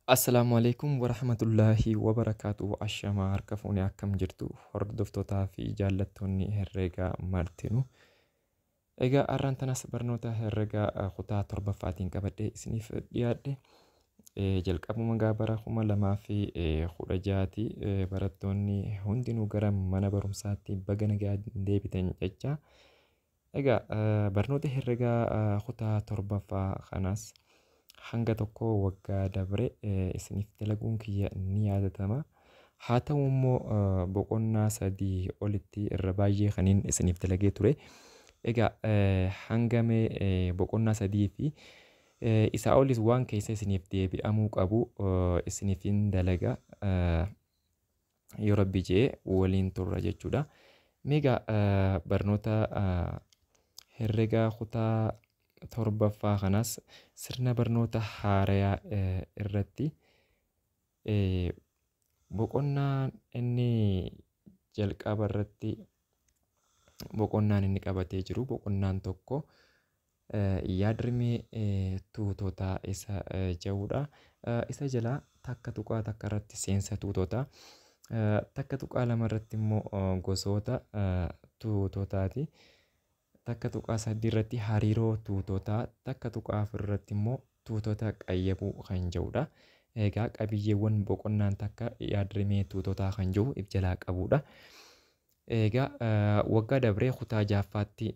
Assalaamu alaikum warahmatullaahi wabarakaatuh. Ashamaa harka fuunee akkam jirtu hordoftootaa fi jaallattoonni herreegaa martinu. Egaa har'aan tanas barnoota herreegaa kutaa torbaffaatiin qabadhee isiniif dhiyaadhe. Jalqabuma gaa bara 2016ti barattoonni hundinuu gara mana barumsaatti baga nagaa deebitan jecha. Egaa barnoota herreegaa kutaa torbaffaa kanas hanga tokko waggaa dabre isiniif dalaguun kiyya ni yaadatama. Haa ta'u immoo boqonnaa 3 olitti irra baay'ee kaniin isiniif dalagee ture. Egaa hangamee boqonnaa 3 fi isaa olis waan keessa isiniif deebi'amuu qabu isiniifin dalaga yoo rabbi jee waliin turra jechuudha. Meegaa barnoota herreegaa kutaa torbaffaa kanas sirna barnoota haarayaa irratti boqonnaan inni jalqaba irratti boqonnaan inni qabatee jiru boqonnaan tokko yaadrimee tuutotaa isa jedhudha. Isa jalaa 1.1 irratti seensa tuutotaa, 1.2 irratti immoo gosoota tuutotaati. 1.3 irratti hariiroo tuutotaa, 1.4 irratti immoo tuutota qayyabuu kan jedhudha. Egaa qabiyyeewwan boqonnaan takka yaadrimee tuutotaa kan jedhu if jalaa qabudha. Egaa waggaa dabree kutaa jahaffaatti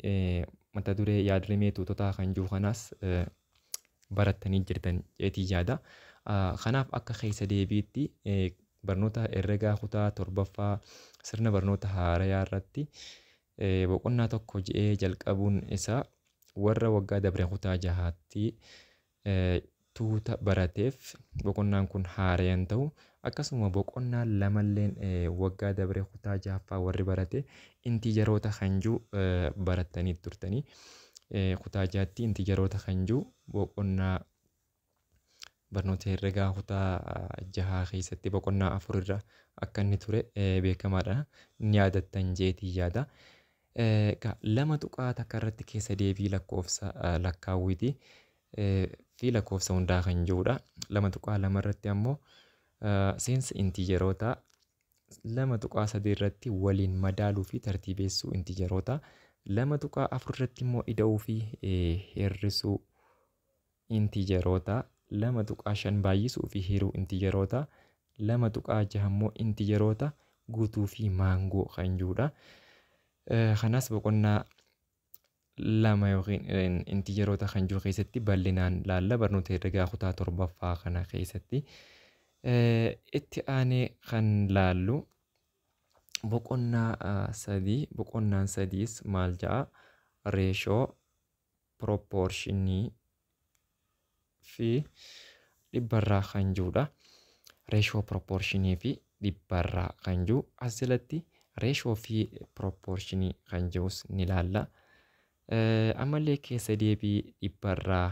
mata duree yaadrimee tuutotaa kan jiru kanaas barattanii jirtan jeetii yaada. Kanaaf akka keessa deebiitti barnoota herreegaa kutaa torbaffaa sirna barnoota haarayaa irratti boqonnaa tokko je'ee jalqabuun isaa warra waggaa dabre kutaa jahaatti tuuta barateef boqonnaan kun haarayan ta'u, akkasuma boqonnaa lamalleen waggaa dabre kutaa jahaffaa warri barate intiijaroota kan jiru barattanii turtanii. Kutaa jahaatti intiijaroota kan jiru boqonnaa barnoota herreegaa kutaa jahaa keessatti boqonnaa 4 irra akka inni ture beekamaadha. Ni yaadattan jeetii yaada. 2.1 irratti keessa deebii lakkoofsa lakkaawwiiti fi lakkoofsa hundaa kan jirudha. 2.2 irratti ammoo seensa intiijarootaa, 2.3 irratti waliin madaaluu fi tartiibeessuu intiijarootaa, 2.4 irratti immoo ida'uu fi hir'isuu intiijarootaa, 2.5 baay'isuu fi hiruu intiijarootaa, 2.6 immoo intiijaroota guutuu fi maangoo kan jirudha. Kanas boqonnaa 2 yookiin intiijaroota kan jiru keessatti bal'inaan laalla barnoota herreegaa kutaa torbaffaa kana keessatti. Itti aanee kan laallu boqonnaa 3, boqonnaan 3s maal ja'a? Reeshoo, pirooporshinii fi dhibbarraa kan jirudha. Reeshoo, pirooporshinii fi dhibbarraa kan jiru as jalatti reeshoo fi pirooporshinii kan jirus ni laalla. Ammallee keessa deebii dhibbarraa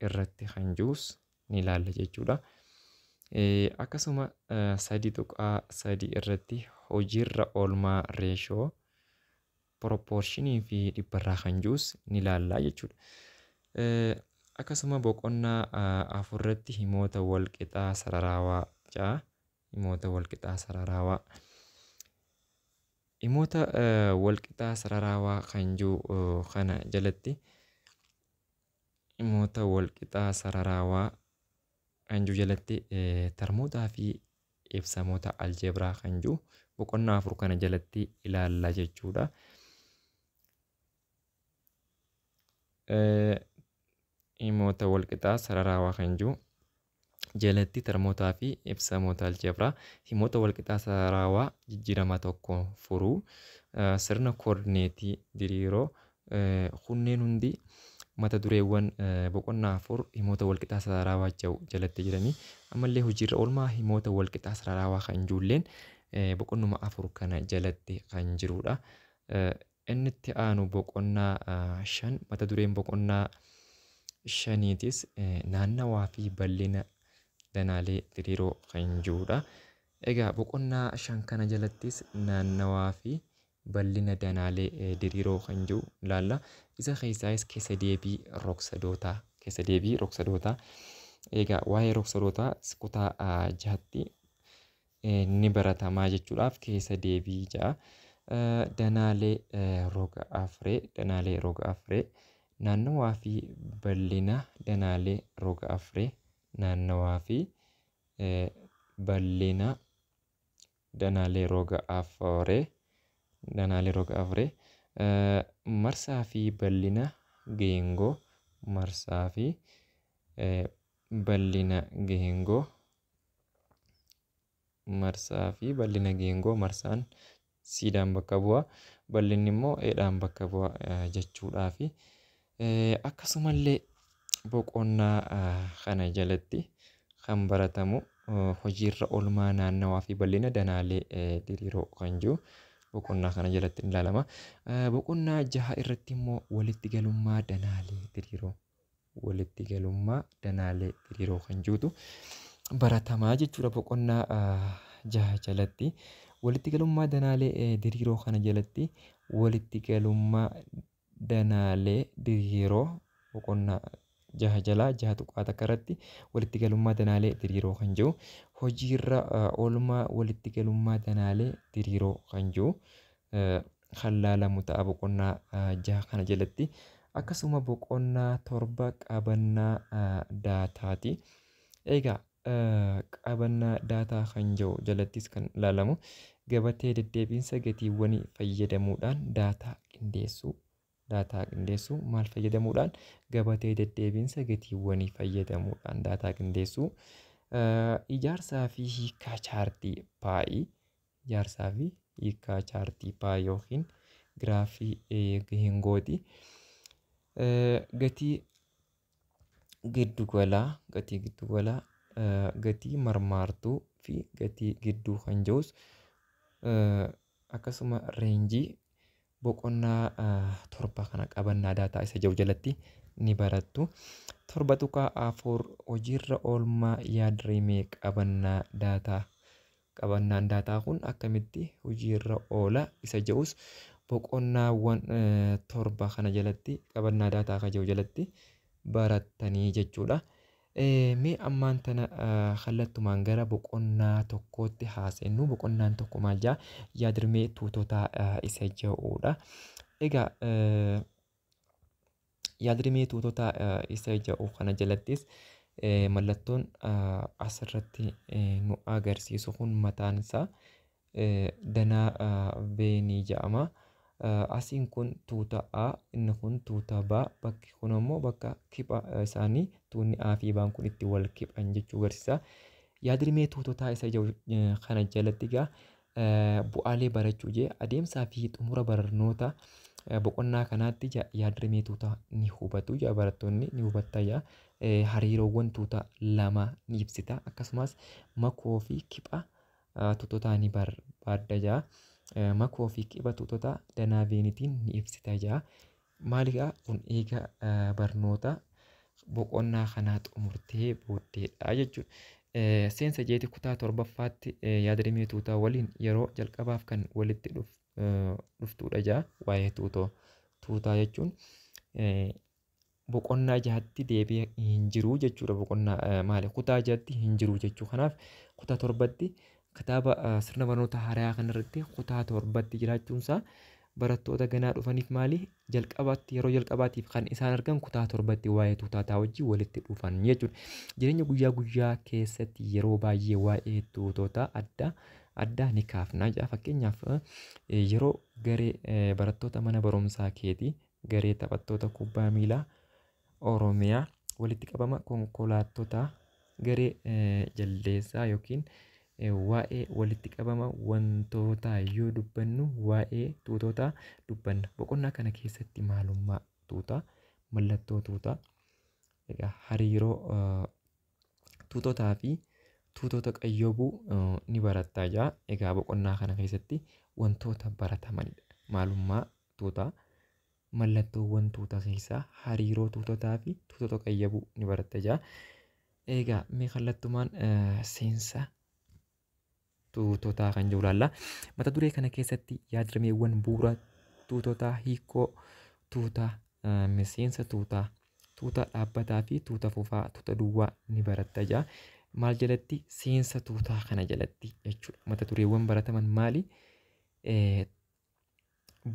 irratti kan jirus ni laalla jechuudha. Akkasuma 3.3 irratti hojiirra oolmaa reeshoo, pirooporshinii fi dhibbarraa kan jirus ni laalla jechuudha. Akkasuma boqonnaa 4 irratti himoota walqixaa sararaawaa ja'a. Himoota walqixaa sararaawaa. Himoota walqixaa sararaawaa kan jiru kana jalatti himoota walqixaa sararaawaa kan jiru jalatti tarmootaa fi ibsamoota aljeebraa kan jiru boqonnaa 4 kana jalatti ilaalla jechuudha. Himoota walqixaa sararaawaa kan jiru jalatti tarmootaa fi ibsamoota aljeebraa, himoota walqixaa sararaawaa jijjiirama tokko furuu, sirna koordineetii diriiroo, kunneen hundi mata dureewwan boqonnaa 4 himoota walqixaa sararaawaa jalatti jiranii. Ammallee hojiirra oolmaa himoota walqixaa sararaawaa kan jirulleen boqonnuma 4 kana jalatti kan jirudha. Inni itti aanu boqonnaa 5, mata dureen boqonnaa 5tiis naannawaa fi bal'ina danaalee diriiroo kan jirudha. Egaa boqonnaa 5 kana jalattis naannawaa fi bal'ina danaalee diriiroo kan jiru ilaalla. Isa keessaayis keessa deebii rogsadootaa, keessa deebii rogsadootaa Egaa waa'ee rog-sadootaa kutaa 6tti ni baratamaa jechuudhaaf keessa deebii ja'a. Danaalee roga afree, danaalee roga afree, naannawaa fi bal'ina danaalee roga afree, naannawaa fi bal'ina danaalee roga afree, danaalee roga afree, marsaa fi bal'ina geengoo, marsaa fi bal'ina geengoo, marsaa fi bal'ina geengoo, marsaan siidhaan bakka bu'a, bal'inni immoo eedhaan bakka bu'a jechuudhaafi. Akkasumallee boqonnaa kana jalatti kan baratamu hojiirra oolmaa naannawaa fi bal'ina danaalee diriiroo kan jiru boqonnaa kana jalatti ni ilaalama. Boqonnaa 6 irratti immoo walitti galummaa danaalee diriiroo, walitti galummaa danaalee diriiroo kan jirutu baratamaa jechuudha boqonnaa 6 jalatti. Walitti galummaa danaalee diriiroo kana jalatti walitti galummaa danaalee diriiroo boqonnaa 6 jalaa 6.1 irratti walitti galummaa danaalee diriiroo kan jiru, hojiirra oolmaa walitti galummaa danaalee diriiroo kan jiru kan laalamu ta'a boqonnaa 6 kana jalatti. Akkasuma boqonnaa 7 qabannaa daataati. Egaa qabannaa daataa kan jiru jalattis kan ilaalamu gabatee deddeebiinsa gatiiwwanii fayyadamuudhaan daataa qindeessuu. Daataa qindeessuu maal fayyadamuudhaan? Gabatee deddeebiinsa gatiiwwanii fayyadamuudhaan daataa qindeessuu. Ijaarsaa fi hiikaa chaartii paayii, ijaarsaa fi hiikaa chaartii paayii yookiin giraafii geengooti. Gatii giddugalaa, gatii giddugalaa, gatii marmaartuu fi gatii gidduu kan jirus, akkasuma reenjii boqonnaa 7 kana qabannaa daataa isa jiru jalatti ni barattu. 7.4 hojiirra oolmaa yaad-rimee qabannaa daataa. Qabannaan daataa kun akkamitti hojiirra oola isa jedhus boqonnaawwan 7 kana jalatti qabannaa daataa kan jiru jalatti barattanii jechuudha. Mee ammaan tana kallattumaan gara boqonnaa 1tti haaseennu. Boqonnaan 1 maal jedha? Yaad-rimee tuutotaa isa jedhudha. Egaa yaad-rimee tuutotaa isa jedhu kana jalattis mallattoon asirratti nu agarsiisu kun mataan isaa danaa veenii jedhama. Asiin kun tuuta A, inni kun tuuta B, bakki kun immoo bakka kipha isaanii tuunni A fi B'n kun itti wal kiphan jechuu agarsiisa. Yaad-rimee tuutotaa isa jedhu kana jalatti egaa bu'aalee barachuu jee adeemsaa fi xumura barnoota boqonnaa kanaatti yaad-rimee tuutaa ni hubatu jaa, barattoonni ni hubatta jaa. Hariiroowwan tuuta lama ni ibsita, akkasumas makoo fi kipha tuutotaa ni barbaadda jaa. Makoo fi kipha tuutotaa danaa veenitiin ni ibsita jaa. Maaligaa kun eega barnoota boqonnaa kanaa xumurtee booddeedha jechuudha. Seensa jeeti kutaa 7ffaatti yaad-rimee tuutaa waliin yeroo jalqabaaf kan walitti dhuftudha jaa. Waa'ee tuutaa jechuun boqonnaa 6tti deebi'ee hin jiru jechuudha. Boqonnaa maali kutaa 6tti hin jiru jechuu. Kanaaf kutaa 7tti kitaaba sirna barnoota haaraa kanarratti kutaa 7tti jiraachuunsaa barattoota ganaa dhufaniif maali jalqabaatti yeroo jalqabaatiif kan isaan argan kutaa 7tti waa'ee tuutaataa wajjin walitti dhufan jechuudha. Jireenya guyyaa guyyaa keessatti yeroo baay'ee waa'ee tuutota adda addaa ni kaafna jedha. Fakkeenyaaf yeroo garee barattoota mana barumsaa keetii, garee taphattoota kubbaa miilaa Oromiyaa, walitti qabama konkolaattota, garee jaldeessaa yookiin waa'ee walitti qabama wantootaa yoo dubbannu waa'ee tuutotaa dubbanna. Boqonnaa kana keessatti maalummaa tuutaa, mallattoo tuutaa, egaa hariiroo tuutotaa fi tuutota qayyabuu ni barattaa jaa. Egaa boqonnaa kana keessatti wantoota baratamanidha. Maalummaa tuutaa, mallattoowwan tuutaa keessaa, hariiroo tuutotaa fi tuutota qayyabuu ni baratta jaa. Egaa mee kallattumaan seensa tuutotaa kan jiru ilaalla. Mata duree kana keessatti yaad-rimeewwan bu'uura tuutotaa, hiikoo tuutaa, miseensa tuutaa, Tuuta dhaabbataa fi tuuta fufaa, tuuta duwwaa ni baratta jedha. Maal jalatti? Seensa tuutaa kana jalatti jechuudha. Mata dureewwan barataman maali?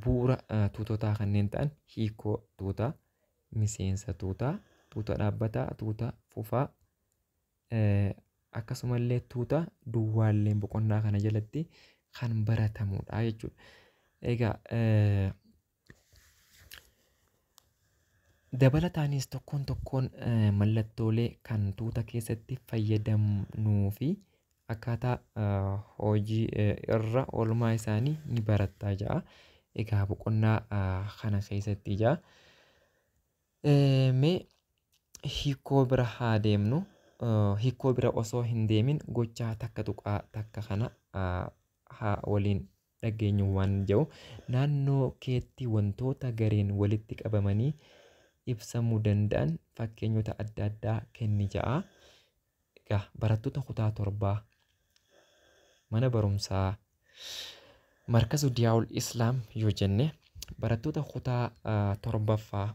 Bu'uura tuutotaa kanneen ta'an hiikoo tuutaa, miseensa tuutaa, tuuta dhaabbataa, tuuta fufaa, akkasumallee tuuta duwwaallee boqonnaa kana jalatti kan baratamudha jechuudha. Egaa dabalataanis tokkoon tokkoon mallattoolee kan tuuta keessatti fayyadamnuu fi akkaataa hojii irra oolmaa isaanii ni barattaa jedha. Egaa boqonnaa kana keessatti jedha. Mee hiikoo bira haa deemnu. Hiikoo bira osoo hin deemin gochaa takka tuqaa takka kana haa waliin dhageenyu waan jedhu. Naannoo keetti wantoota gareen walitti qabamanii ibsamuu danda'an fakkeenyota adda addaa kenni ja'a. Egaa barattoota kutaa 7 mana barumsaa Markazu Diyaa'ul Islaam yoo jenne, barattoota kutaa 7ffaa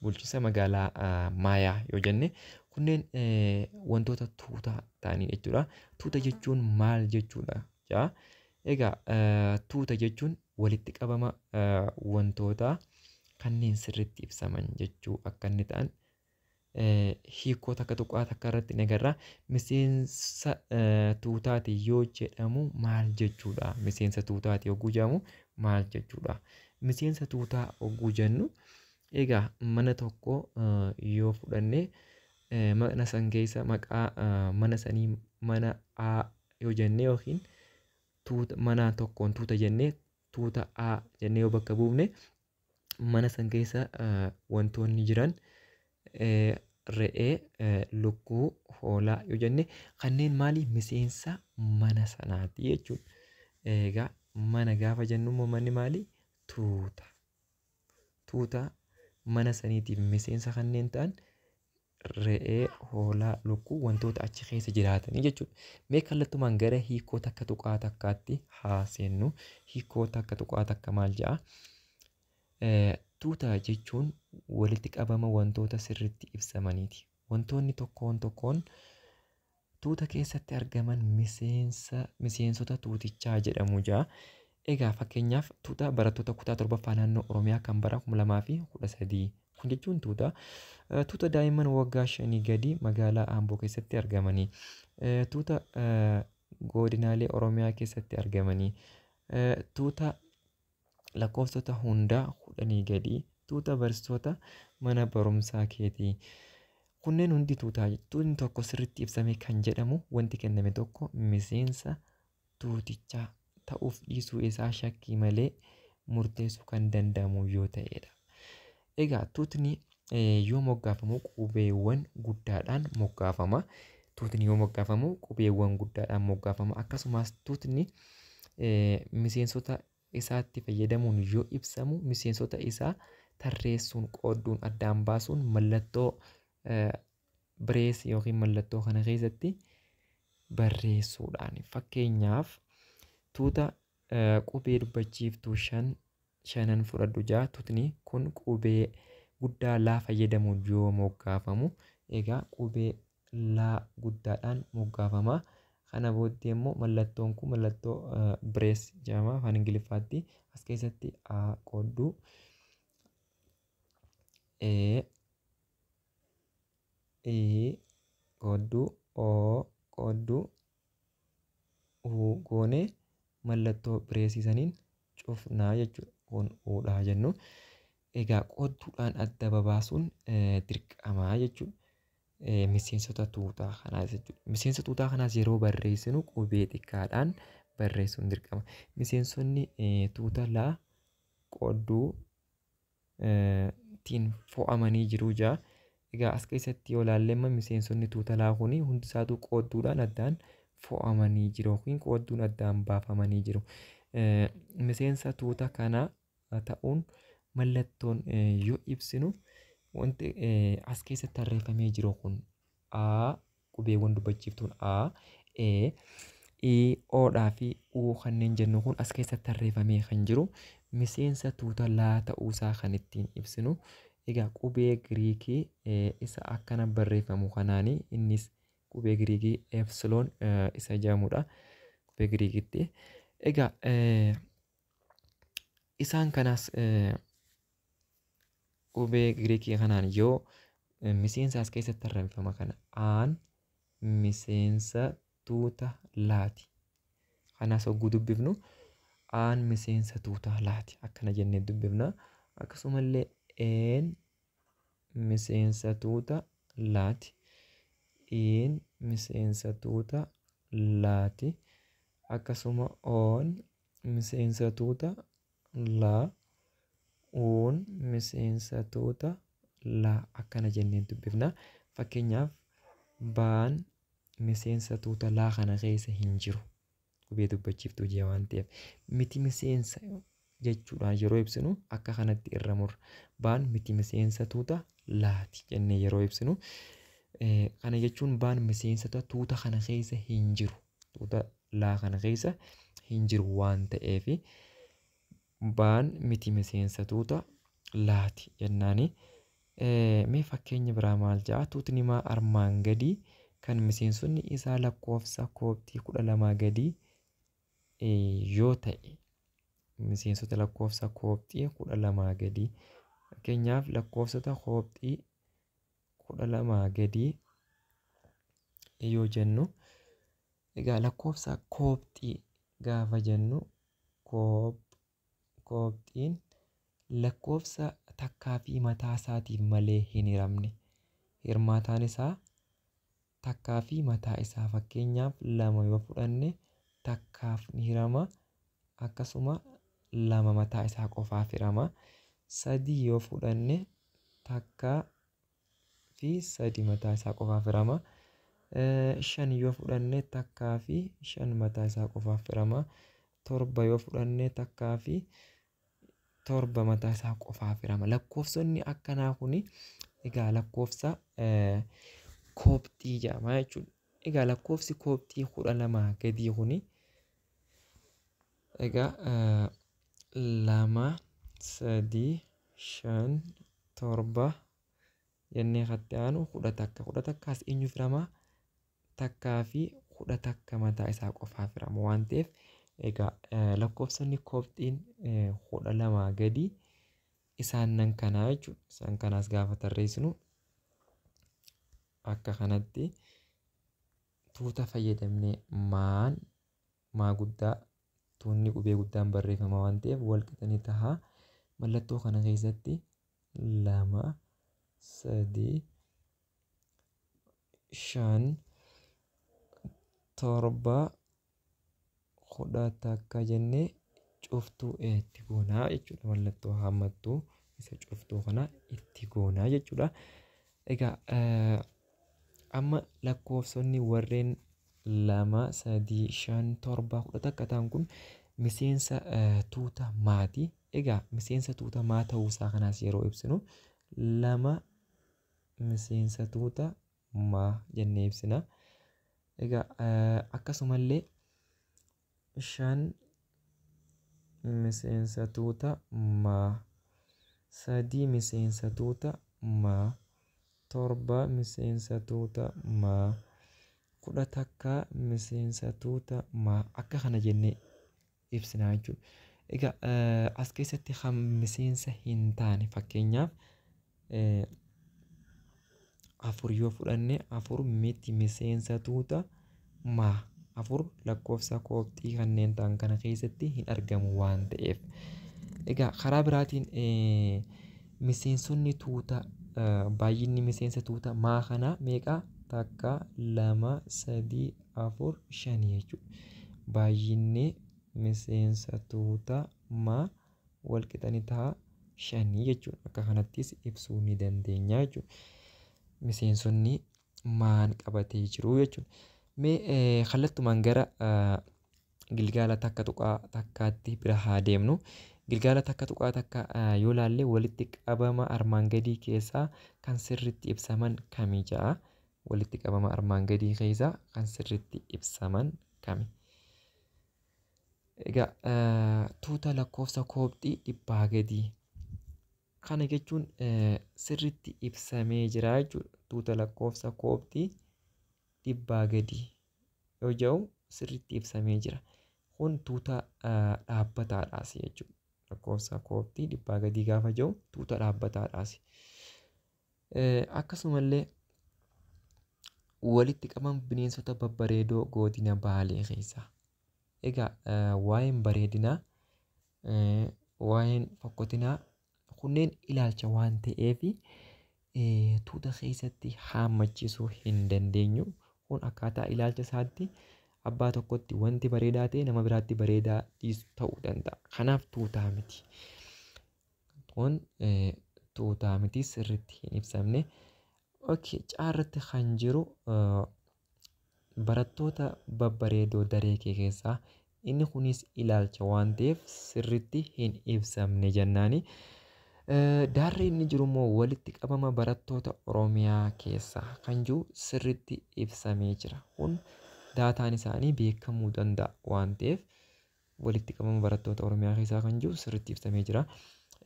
bulchiinsa magaalaa Maayaa yoo jenne, kunneen wantoota tuuta ta'anii jechuudha. Tuuta jechuun maal jechuudha jedha. Egaa tuuta jechuun walitti qabama wantoota kanneen sirriitti ibsaman jechuu akka inni ta'an hiikoo takka tuqaa takka irratti ni agarra. Miseensa tuutaati yoo jedhamu maal jechuudha? Miseensa tuutaati yogguu jedhamu maal jechuudha? Miseensa tuutaa yogguu jennu, egaa mana tokko yoo fudhanne, mana san keessa maqaa mana sanii mana A yoo jenne yookiin tuuta mana tokkoon tuuta jennee tuuta A jennee yoo bakka buufne, mana san keessa wantoonni jiran re'ee, lukkuu, hoolaa yoo jenne, kanneen maali? Miseensa mana sanaati jechuudha. Egaa mana gaafa jennu immoo manni maali? Tuuta. Tuuta mana saniitiif miseensa kanneen ta'an re'ee, hoolaa, lukkuu, wantoota achi keessa jiraatanii jechuudha. Mee kallattumaan gara hiikoo takka tuqaa takkaatti haa seennu. Hiikoo takka tuqaa takka maal jedha? Tuuta jechuun walitti qabama wantoota sirriitti ibsamaniiti. Wantoonni tokkoon tokkoon tuuta keessatti argaman miseensota tuutichaa jedhamu jedha. Egaa fakkeenyaaf tuuta barattoota kutaa 7ffaa naannoo Oromiyaa kan bara 2013, kun jechuun tuuta. Tuuta daa'imman waggaa 5 gadi magaalaa Amboo keessatti argamanii. Tuuta godinaalee Oromiyaa keessatti argamanii. Tuuta lakkoofsota hundaa 10 gadi. Tuuta barsiisota mana barumsaa keetii. Kunneen hundi tuutaa. Tuutni tokko sirriitti ibsame kan jedhamu wanti kenname tokko miseensa tuutichaa ta'uuf dhiisuu isaa shakkii malee murteessuu kan danda'amu yoo ta'edha. Egaa tuutni yoo moggaafamu qubeewwan guddaadhaan moggaafama. Tuutni yoo moggaafamu qubeewwan guddaadhaan moggaafama. Akkasumas tuutni miseensota isaatti fayyadamuun yoo ibsamu, miseensota isaa tarreessuun, qoodduun, addaan baasuun mallattoo birees yookiin mallattoo kana keessatti barreessuudhaan. Fakkeenyaaf tuuta qubee dubbachiiftuu shanan fudhadhu ja'a. Tuutni kun qubee guddaa laa fayyadamuun yoo moggaafamu, egaa qubee laa guddaadhaan moggaafama. Kana booddee immoo mallattoon kun mallattoo birees jedhama afaan Ingiliffaatti. As keessatti A qoodduu E I qoodduu O qoodduu U goonee mallattoo bireesii saniin cufnaa jechuudha. Kun Uudha jennu. Egaa qoodduudhaan adda babaasuun dirqamaa jechuudha. Miseensota tuutaa kanaas jechuudha. Miseensa tuutaa kanaas yeroo barreessinu qubee xiqqaadhaan barreessuun dirqama. Miseensonni tuuta laa qoodduu tiin fo'amanii jiru jaa. Egaa as keessatti yoo ilaalle amma miseensonni tuuta laa kuni hundi isaatu qoodduudhaan addaan fo'amanii jiru yookiin qoodduun addaan baafamanii jiru. Miseensa tuuta kanaa ta'uun mallattoon yoo ibsinu, wanti as keessatti tarreeffamee jiru kun A, qubeewwan dubbachiiftuun A, E, I, O dhaa fi U kanneen jennu kun as keessatti tarreeffamee kan jiru miseensa tuuta laa ta'uusaa kan ittiin ibsinu. Egaa qubee Giriikii isa akkana barreeffamu kanaani innis qubee Giriikii Epsilon isa jedhamudha. Qubee Giriikitti. Egaa isaan kanas qubee Giriikii kanaan yoo miseensa as keessatti tarreeffama kana aan miseensa tuuta laati. Kanas hogguu dubbifnu aan miseensa tuuta laati akkana jennee dubbifna. Akkasumallee een miseensa tuuta laati. Iin miseensa tuuta laati. Akkasuma oon miseensa tuuta laa. Uun miseensa tuuta laa akkana jennee dubbifna. Fakkeenyaaf baan miseensa tuuta laa kana keessa hin jiru. Qubee dubbachiiftuu jee waan ta'eef miti miseensa jechuudhaan yeroo ibsinu akka kanatti irra murra. Baan miti miseensa tuuta laati jennee yeroo ibsinu kana jechuun baan miseensa tuuta kana keessa hin jiru. Tuuta laa kana keessa hin jiru waan ta'eef baan miti miseensa tuuta laati jennaani. Mee fakkeenya biraa maal jedha? Tuutni maa armaan gadii kan miseensonni isaa lakkoofsa koobxii 12 gadii yoo ta'e miseensota lakkoofsa koobxii 12 gadii fakkeenyaaf lakkoofsota koobxii 12 gadii yoo jennu egaa lakkoofsa koobxii gaafa jennu koobxiin lakkoofsa takkaa fi mataa isaatiif malee hin hiramne hirmaataan isaa takkaa fi mataa isaa fakkeenyaaf 2 yoo fudhanne takkaaf ni hirama akkasuma 2 mataa isaa qofaaf hirama 3 yoo fudhanne takkaa fi 3 mataa isaa qofaaf hirama 5 yoo fudhanne takkaa fi 5 mataa isaa qofaaf hirama 7 yoo fudhanne takkaa fi 7 mataa isaa qofaaf hirama. Lakkoofsonni akkanaa kuni egaa lakkoofsa koobxii jedhama jechuudha. Egaa lakkoofsi koobxii 12 gadii kuni egaa 2 3 5 7 jennee katti aanu 11. 11 eenyuuf hirama? Takkaa fi 11 mataa isaa qofaaf hirama waan ta'eef egaa lakkoofsonni koobxiin 12 gadii isaan nan kanaa jechuudha. Isaan kanaas gaafa tarreessinu akka kanatti tuuta fayyadamnee maan maa guddaa tuunni qubee guddaan barreeffama waan ta'eef wal qixanii tahaa. Mallattoo kana keessatti 2 3 5 7 11 jennee cuftuu itti goonaa jechuudha. Mallattoo hammattuu isa cuftuu kana itti goonaa jechuudha. Egaa amma lakkoofsonni warreen 2 3 5 7 11 ta'an kun miseensa tuuta maati. Egaa miseensa tuuta maa ta'uu isaa kanaas yeroo ibsinu 2 miseensa tuuta maa jennee ibsina. Egaa akkasumallee 5 miseensa tuuta maa, 3 miseensa tuuta maa, 7 miseensa tuuta maa, 11 miseensa tuuta maa akka kana jennee ibsina jechuudha. Egaa as keessatti kan miseensa hin taane fakkeenyaaf 4 yoo fudhanne 4 miti miseensa tuuta maa 4 lakkoofsa koobxii kanneen ta'an kana keessatti hin argamu waan ta'eef. Egaa karaa biraatiin miseensonni tuuta baay'inni miseensa tuuta maa kanaa meeqa? 1 2 3 4 5 jechuudha. Baay'inni miseensa tuuta maa wal qixanii ta'a 5 jechuudha. Akka kanattis ibsuu ni dandeenya jechuudha. Miseensonni maan qabatee jiru jechuudha. Mee kallattumaan gara gilgaala 1.1tti bira haa deemnu. Gilgaala 1.1 yoo laalle walitti qabama armaan gadii keessaa kan sirriitti ibsaman kami ja'a? Walitti qabama armaan gadii keessaa kan sirriitti ibsaman kami? Egaa tuuta lakkoofsa koobxii 100 gadii Kana jechuun sirriitti ibsamee jira jechuudha. Tuuta lakkoofsa koobxii dhibbaa gadi yoo jedhu sirriitti ibsamee jira. Kun tuuta dhaabbataadhaas jechuudha. Lakkoofsa koobxii dhibbaa gadii gaafa jedhu tuuta dhaabbataadhaas. Akkasumallee walitti qabama bineensota babbareedoo godina Baalee keessaa. Egaa waa'een bareedinaa, waa'een fokkotinaa kunneen ilaalcha waan ta'eef tuuta keessatti haammachiisuu hin dandeenyu. Kun akkaataa ilaalcha isaatti abbaa tokkotti wanti bareedaa ta'e nama biraatti bareedaa dhiisu ta'uu danda'a. Kanaaf tuutaa miti. Kun tuutaa miti, sirriitti hin ibsamne. Okay, caarratti kan jiru barattoota babbareedoo daree kee keessaa, inni kunis ilaalcha waan ta'eef sirriitti hin ibsamne jennaani. Daarri inni jiru immoo walitti qabama barattoota Oromiyaa keessaa kan jiru sirriitti ibsamee jira. Kun daataan isaanii beekamuu danda'a waan ta'eef walitti qabama barattoota Oromiyaa keessaa kan jiru sirriitti ibsamee jira.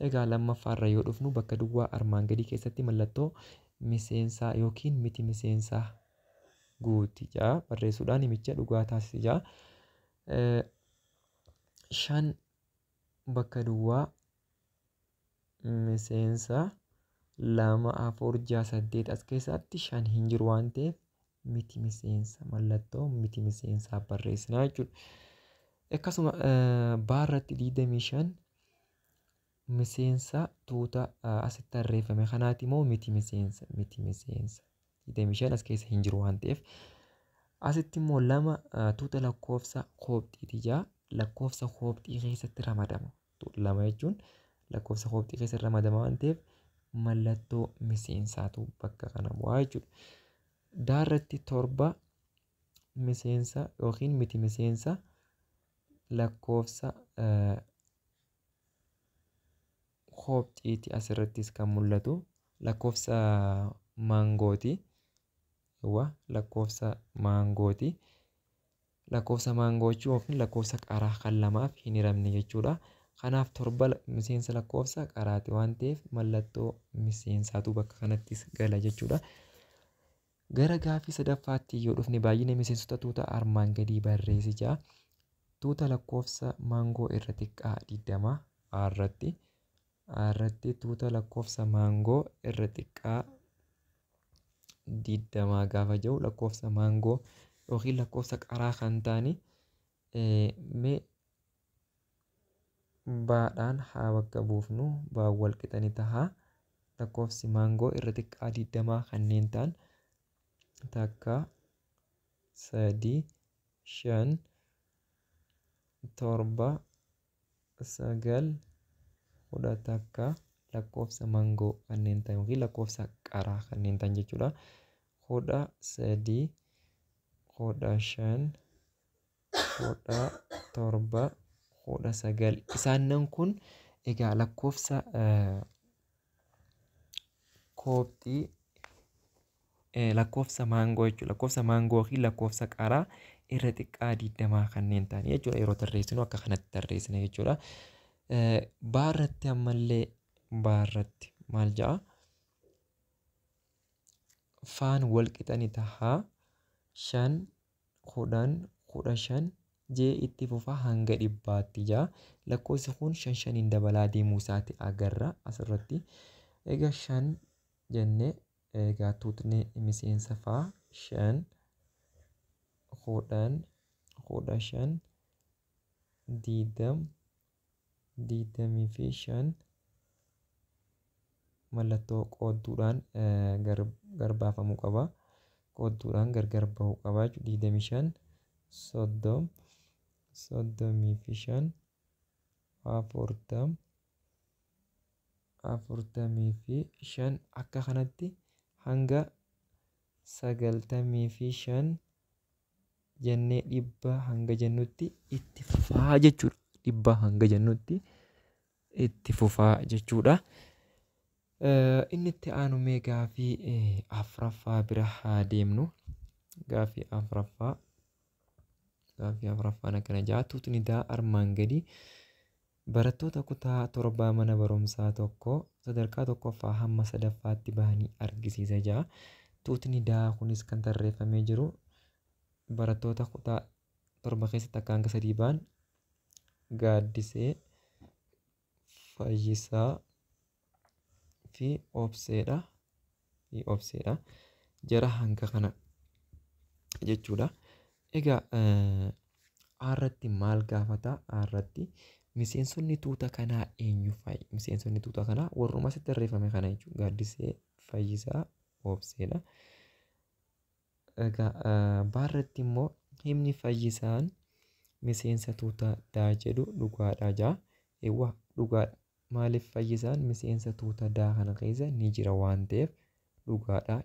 Egaa lammaffaarra yoo dhufnu, bakka duwwaa armaan gadii keessatti mallattoo miseensaa yookiin miti miseensaa guuti jedha, barreessuudhaan himicha dhugaa taasisi jedha. 5 bakka duwwaa miseensa 2, 4, 6, 8, as keessatti 5 hin jiru waan ta'eef miti miseensa, mallattoo miti miseensaa barreessinaa jechuudha. Akkasuma baarratti 25 miseensa tuuta asitti tarreeffame kanaati moo miti miseensa? Miti miseensa, 25 as keessa hin jiru waan ta'eef. Asitti immoo 2 tuuta lakkoofsa koobxiiti jaa, lakkoofsa koobxii keessatti ramadama. 2 jechuun lakkoofsa koobxii keessatti ramadama waan ta'eef mallattoo miseensaatu bakka kana bu'aa jechuudha. Daarratti 7 miseensa yookiin miti miseensa lakkoofsa koobxiiti, asirrattis kan mul'atu lakkoofsa maangooti. Lakkoofsa maangooti. Lakkoofsa maangoo jechuun yookiin lakkoofsa qaraa kan lamaaf hin hiramne jechuudha. Kanaaf 7 miseensa lakkoofsa qaraati waan ta'eef mallattoo miseensaatu bakka kanattis gala jechuudha. Gara gaaffii sadaffaatti yoo dhufne, baay'ina miseensota tuuta armaan gadii barreessi jedha. Tuuta lakkoofsa maangoo irra xiqqaa 20 irratti irratti tuuta lakkoofsa maangoo irra xiqqaa 20 gaafa jiru, lakkoofsa maangoo yookiin lakkoofsa qaraa kan ta'ani mee baadhaan haa bakka buufnu, baan wal qixani taha. Lakkoofsi maangoo irra xiqqaa 20 kanneen ta'an 1, 3, 5, 7, 9, 11, lakkoofsa maangoo kanneen ta'an yookiin lakkoofsa qaraa kanneen ta'an jechuudha. 13, 15, 17, 19, isaannan kun egaa lakkoofsa koobxii, lakkoofsa maangoo jechuudha. Lakkoofsa maangoo yookiin lakkoofsa qaraa irra xiqqaa 20 kanneen ta'an jechuudha. Yeroo tarreessinu akka kanatti tarreessina jechuudha. Baarratti ammallee baarratti maal jedha? Faan wal qixani tahaa 5, 10, 15 jee itti fufaa hanga 100tti jaa. Lakkoofsi kun 5 5n dabalaa deemuu isaati agarra asirratti. Egaa 5 jennee, egaa tuutni miseensa faa 5, 10, 15, 20, 25, mallattoo qoodduudhaan garbaafamuu qaba. Qoodduudhaan gargar bahuu qaba jechuudha. 25, 30, 35, 40, 45, akka kanatti hanga 95 jennee 100 hanga jennutti itti fufaa jechuudha. 100 hanga jennutti itti fufaa jechuudha. Inni itti aanu mee gaaffii afuraffaa bira haa deemnu. Gaaffii afuraffaa. Gaaffii afuraffaan akkana jedha. Tuutni daa armaan gadii Barattoota kutaa torbaa mana barumsaa tokko sadarkaa tokkoffaa hamma sadaffaatti bahanii argisiisa ja'a. Tuutni daa kunis kan tarreeffamee jiru barattoota kutaa torba keessatti akka hanga sadii ba'an Gaaddisee, Fayyisaa fi Obseedha. Obseedha. Jara hanga kana jechuudha. Egaa irratti maal gaafata? Irratti miseensonni tuuta kanaa eenyu fa'i? Miseensonni tuuta kanaa warruma asitti tarreeffame kana jechuudha. Gaaddisee, Fayyisaa, Obseedha. Egaa baarratti immoo himni Fayyisaan miseensa tuuta daa jedhu dhugaadha jaa. Eewwa dhugaadha. Maaliif Fayyisaan miseensa tuuta daa kana keessa ni jira waan ta'eef dhugaadha.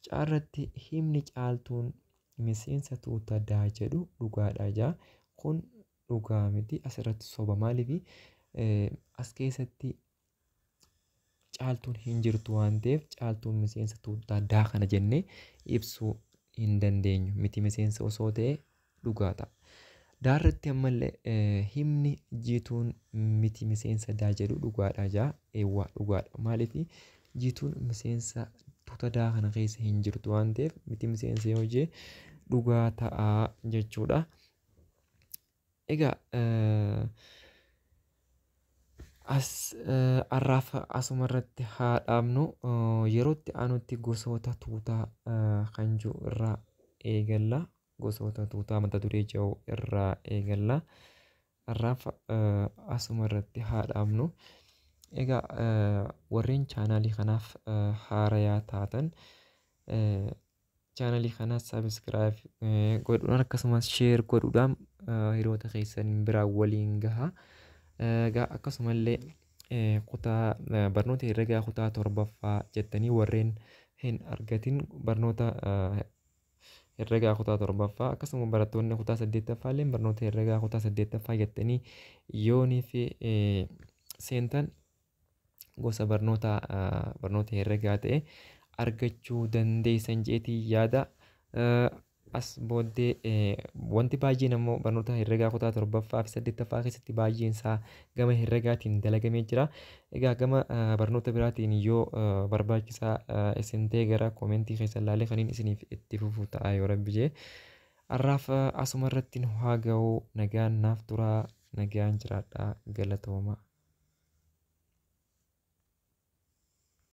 Caarratti himni Caaltuun miseensa tuuta daa jedhu dhugaadha jaa. Kun dhugaa miti, asirratti soba. Maaliif as keessatti Caaltuun hin jirtu waan ta'eef Caaltuun miseensa tuuta daa kana jennee ibsuu hin dandeenyu. Miti miseensa osoo ta'e dhugaa ta'a. Daarratti ammallee himni Jiituun miti miseensa daa jedhu dhugaadha jaa. Eewwa dhugaadha. Maaliif Jiituun miseensa tuuta daa kana keessa hin jirtu waan ta'eef miti miseensa yoo jee dhugaa ta'a jechuudha. Egaa as har'aaf asuma irratti haa dhaabnu. Yerootti aanutti gosoota tuutaa kan jiru irraa eegalla. Gosoota tuutaa mata duree jiru irraa eegalla. Har'aaf asuma irratti haa dhaabnu. Egaa warreen chaanaalii kanaaf haarayaa taatan chaanaalii kana sabiskiraayib godhuudhaan akkasumas sheer godhuudhaan hiriyoota keessan biraa waliin gaha. Egaa akkasumallee kutaa barnoota herregaa kutaa torbaffaa jettanii warreen hin argatin barnoota herregaa kutaa torbaffaa, akkasuma barattoonni kutaa saddeettaffaa illee barnoota herregaa kutaa saddeettaffaa jettanii yoonii fi seentan gosa barnoota herregaa ta'e argachuu dandeessan jeetii yaada. As booddee wanti baay'een ammoo barnoota herregaa kutaa torbaffaa fi saddeettaffaa keessatti baay'een isaa gama herregaatiin dalagamee jira. Egaa gama barnoota biraatiin yoo barbaachisaa isin ta'e gara koomentii keessa ilaalee kaniin isiniif itti fufu ta'a yoo rabbi jee. Har'aaf asuma irratti nu haa ga'u. Nagaan naaf turaa, nagaan jiraadhaa, galatooma.